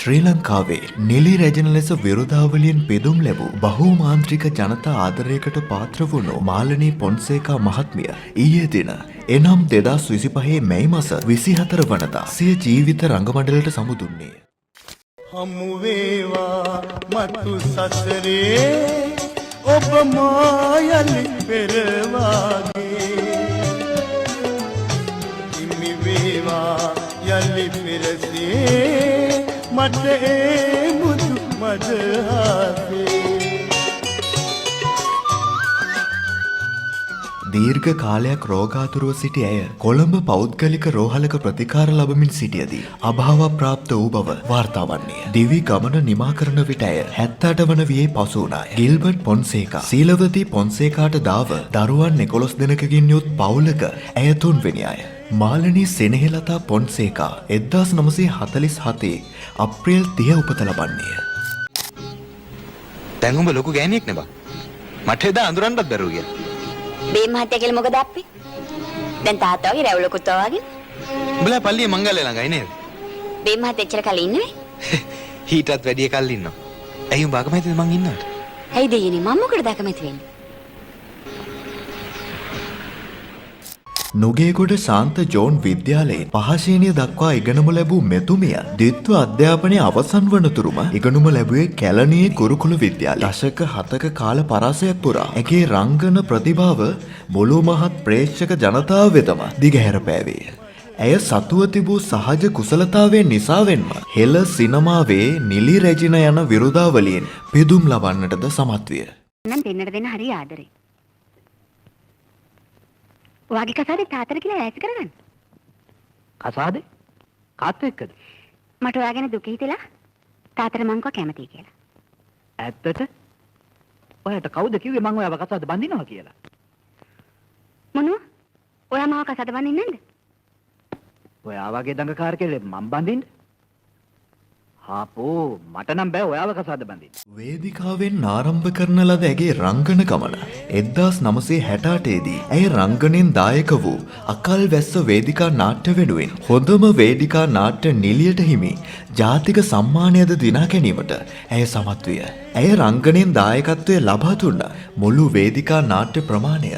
ශ්‍රී ලංකාවේ නිලි රැජින ලෙස විරුදාවලියෙන් පිදුම් ලැබූ බහුමාන්ත්‍රික ජනතා ආදරයකට පාත්‍ර වුණු මාලනී පොන්සේකා මහත්මිය ඊයේ දින එනම් 2025 මැයි මස 24 වනදා සිය ජීවිත රංගමණ්ඩලයට සමුදුන්නේ. හමු වේවා මතු සසරේ ඔබ මා යලි පෙර වාගේ, හිමි වේවා යලි පෙරසේ මට ඒ මුදු මදහසේ. දීර්ඝ කාලයක් රෝගාතුරව සිටි ඇය කොළඹ පෞද්ගලික රෝහලක ප්‍රතිකාර ලබමින් සිටියදී අභාව ප්‍රාප්ත වූ බව වාර්තා වන්නේය. දිවි ගමන නිමා කරන විට ඇය 78 වන වියේ පසු වුණාය. ගිල්බර්ට් පොන්සේකා සීලවතී පොන්සේකාට දාව දරුවන් 11 දෙනෙකුගෙන් යුත් පවුලක ඇය තුන්වෙනි අය. මාලනී සෙනෙහලතා පොන්සේකා 1947 අප්‍රේල් 30 උපත ලබන්නේය. දැන් උඹ ලොකු ගෑණියෙක් නේ බං. මට එදා අඳුරන්නත් බැරුව ගියා. බේ මහත්තයා කියලා මොකද අප්පේ? දැන් තාත්තා වගේ රැවුලකුත් වගේ. උඹලා පල්ලියේ මංගල්‍ය ළඟයි නේද? බේ මහත්තයා එච්චර කල් ඉන්නේ? හීටත් වැඩිය කල් ඉන්නවා. ඇයි උඹ අකමැතිද මං ඉන්නවට? ඇයි දෙයියනේ, මං මොකටද අකමැති වෙන්නේ? නුගේගොඩ ශාන්ත ජෝන් විද්‍යාලයෙන් පහ ශ්‍රේණිය දක්වා ඉගෙනුම ලැබූ මෙතුමිය ද්විත්ව අධ්‍යාපනය අවසන් වනතුරුම ඉගෙනුම ලැබුවේ කැලණියේ ගුරුකුල විද්‍යාලයේ. දශක 7ක කාල පරාසයක් පුරා ඇගේ රංගන ප්‍රතිභාව මුළු මහත් ප්‍රේක්ෂක ජනතාව වෙතම දිගහැර පෑවේය. ඇය සතුව තිබූ සහජ කුසලතාවය නිසාවෙන්ම හෙළ සිනමාවේ නිලි රැජින යන විරුදාවලියෙන් පිදුම් ලබන්නටද සමත් විය. නම් දෙන්නට දෙන්න හරි ආදරේ. ඔයාගේ කසාදේ තාත්තට කියලා ඈස් කරගන්න. කසාදේ? කාත් එක්කද? මට ඔයා ගැන දුක හිතෙලා තාත්තට මං කව කැමතියි කියලා. ඇත්තට? ඔයාට කවුද කිව්වේ මං ඔයාව කසාද බඳිනවා කියලා? මොනවා? ඔයා මාව කසාද බඳින්නේ නැද්ද? ඔයා වගේ දඟකාර කෙල්ලෙක් මං බඳින්න? හාපෝ, මට නම් බෑ ඔයාව කසාද බඳින්න. වේදිකාවෙන් ආරම්භ කරන ලද ඇගේ රංගන ගමන 1968 දී ඇය රංගනයෙන් දායක වූ අකල් වැස්ස වේදිකා නාට්‍ය වෙනුවෙන් හොඳම වේදිකා නාට්‍ය නිළියට හිමි ජාතික සම්මානයද දිනා ගැනීමට ඇය සමත් විය. ඇය රංගනයෙන් දායකත්වය ලබා දුන්න මුළු වේදිකා නාට්‍ය ප්‍රමාණය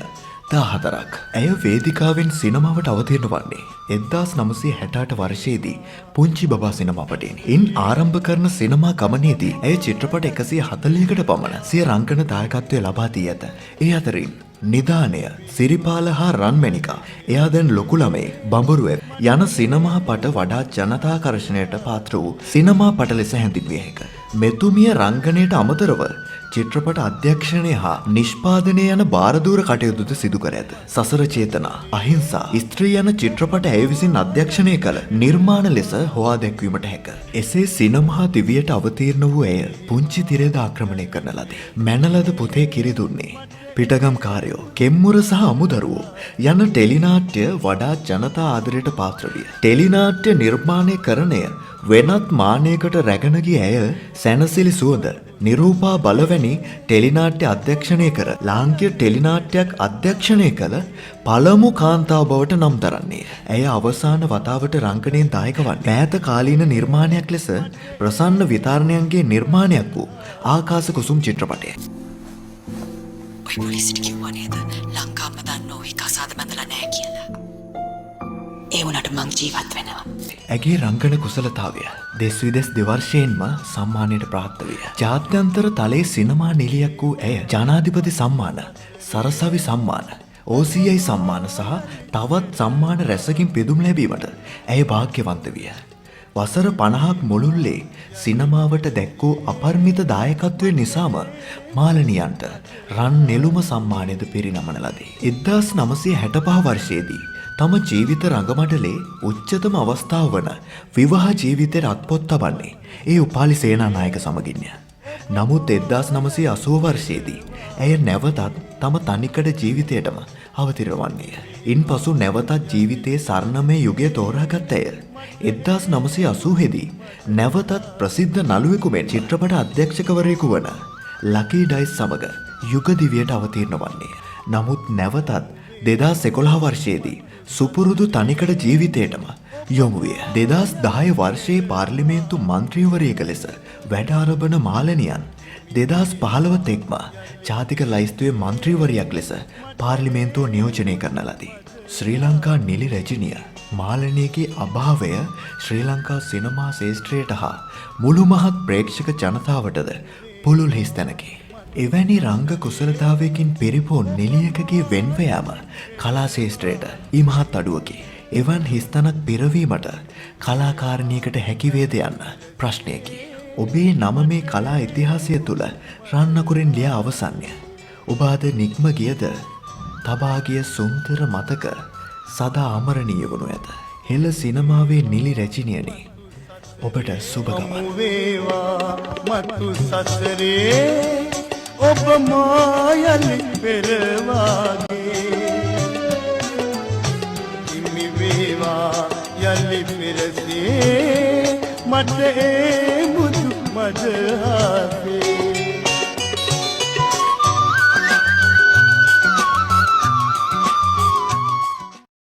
14ක්. ඇය වේදිකාවෙන් සිනමාවට අවතීර්ණ වන්නේ 1968 වර්ෂයේදී පුංචි බබා සිනමාපටයෙන්. ඉන් ආරම්භ කරන සිනමා ගමනේදී ඇය චිත්‍රපට 140කට පමණ සිය රංගන දායකත්වය ලබා දී ඇත. ඒ අතරින් නිදානය, සිරිපාල හා රන්මැණිකා, එයා දැන් ලොකු ළමයෙක්, බඹරුවෙක් යන සිනමා පට වඩා ජනතාකර්ෂණයට පාත්‍ර වූ සිනමා පට ලෙස හැඳින්විය හැක. මෙතුමිය රංගනයට අමතරව චිත්‍රපට අධ්‍යක්ෂණය හා නිෂ්පාදනය යන භාරදූර කටයුතුද සිදු කර ඇත. සසර චේතනා, අහිංසා, ස්ත්‍රී යන චිත්‍රපට ඇය විසින් අධ්‍යක්ෂණය කළ නිර්මාණ ලෙස හොවා දැක්වීමට හැක. එසේ සිනමා දිවියට අවතීර්ණ වූ ඇය පුංචි තිරයද ආක්‍රමණය කරන ලදී. මැනලද පොතේ කිරි දුන්නේ, පිටගම් කාරයෝ, කෙම්මුර සහ අමුදරුවෝ යන ටෙලිනාට්‍ය වඩා ජනතා ආදරයට පාත්‍ර විය. ටෙලිනාට්‍ය නිර්මාණය කරණය වෙනත් මානයකට රැගෙන ගිය ඇය සැනසිලි සුවඳ, නිරූපා බලවැනි ටෙලිනාට්‍ය අධ්‍යක්ෂණය කර ලාංකීය ටෙලිනාට්‍යයක් අධ්‍යක්ෂණය කළ පළමු කාන්තාව බවට නම් දරන්නේය. ඇය අවසාන වතාවට රංගනයෙන් දායක වන්නේ මෑත කාලීන නිර්මාණයක් ලෙස ප්‍රසන්න විතාරණයන්ගේ නිර්මාණයක් වූ ආකාශ කුසුම් චිත්‍රපටය. ඔය පොලිසියට කිව්වා නේද ලංකාවම දන්න ඔහි කසාද බඳලා නෑ කියලා. ඒ වුණාට මං ජීවත් වෙනවා. ඇගේ රංගන කුසලතාවය දෙස් විදෙස් දෙවර්ෂයෙන්ම සම්මානයට ප්‍රාප්ත විය. ජාත්‍යන්තර තලයේ සිනමා නිළියක් වූ ඇය ජනාධිපති සම්මාන, සරසවි සම්මාන, OCI සම්මාන සහ තවත් සම්මාන රැසකින් පිදුම් ලැබීමට ඇය භාග්‍යවන්ත විය. වසර 50ක් මුළුල්ලේ සිනමාවට දැක් වූ අපරිමිත දායකත්වය නිසාම මාලනියන්ට රන් නෙළුම සම්මානයද පිරිනමන ලදී. 1965 වර්ෂයේදී තම ජීවිත රඟමඩලේ උච්චතම අවස්ථාව වන විවාහ ජීවිතයට අත්පොත් තබන්නේ ඒ උපාලි සේනානායක සමගින්ය. නමුත් 1980 වර්ෂයේදී ඇය නැවතත් තම තනිකඩ ජීවිතයටම අවතීර්ණ වන්නේය. ඉන්පසු නැවතත් ජීවිතයේ සරණමය යුගය තෝරාගත් ඇය 1980 දී නැවතත් ප්‍රසිද්ධ නළුවෙකු මෙන් චිත්‍රපට අධ්‍යක්ෂකවරයෙකු වන ලකී ඩයිස් සමග යුග දිවියට අවතීර්ණ වන්නේය. නමුත් නැවතත් 2011 වර්ෂයේදී සුපුරුදු තනිකඩ ජීවිතයටම යොමු විය. 2010 වර්ෂයේ පාර්ලිමේන්තු මන්ත්‍රීවරියක ලෙස වැඩ ආරඹන මාලනියන් 2015 තෙක්ම ජාතික ලැයිස්තුවේ මන්ත්‍රීවරියක් ලෙස පාර්ලිමේන්තුව නියෝජනය කරන ලදී. ශ්‍රී ලංකා නිලි රැජිනිය මාලනියගේ අභාවය ශ්‍රී ලංකා සිනමා ක්ෂේත්‍රයට හා මුළු මහත් ප්‍රේක්ෂක ජනතාවටද පුළුල් හිස් තැනකි. එවැනි රංග කුසලතාවයකින් පිරිපුන් නිලියකගේ වෙන්ව යාම කලා ක්ෂේත්‍රයට ඉමහත් අඩුවකි. එවන් හිස්තැනක් පිරවීමට කලාකාරණියකට හැකිවේද යන්න ප්‍රශ්නයකි. ඔබේ නම මේ කලා ඉතිහාසය තුළ රන් අකුරින් ලියා අවසන්ය. ඔබ අද නික්ම ගියද තබා ගිය සුන්දර මතක සදා අමරණීය වනු ඇත. හෙළ සිනමාවේ නිලි රැජිනියනි, ඔබට සුබ ගමන්. හමු වේවා මතු සසරේ ඔබ මා යලි පෙර වාගේ. හිමි වේවා යලි පෙරසේ මට ඒ මුදු මදහසේ.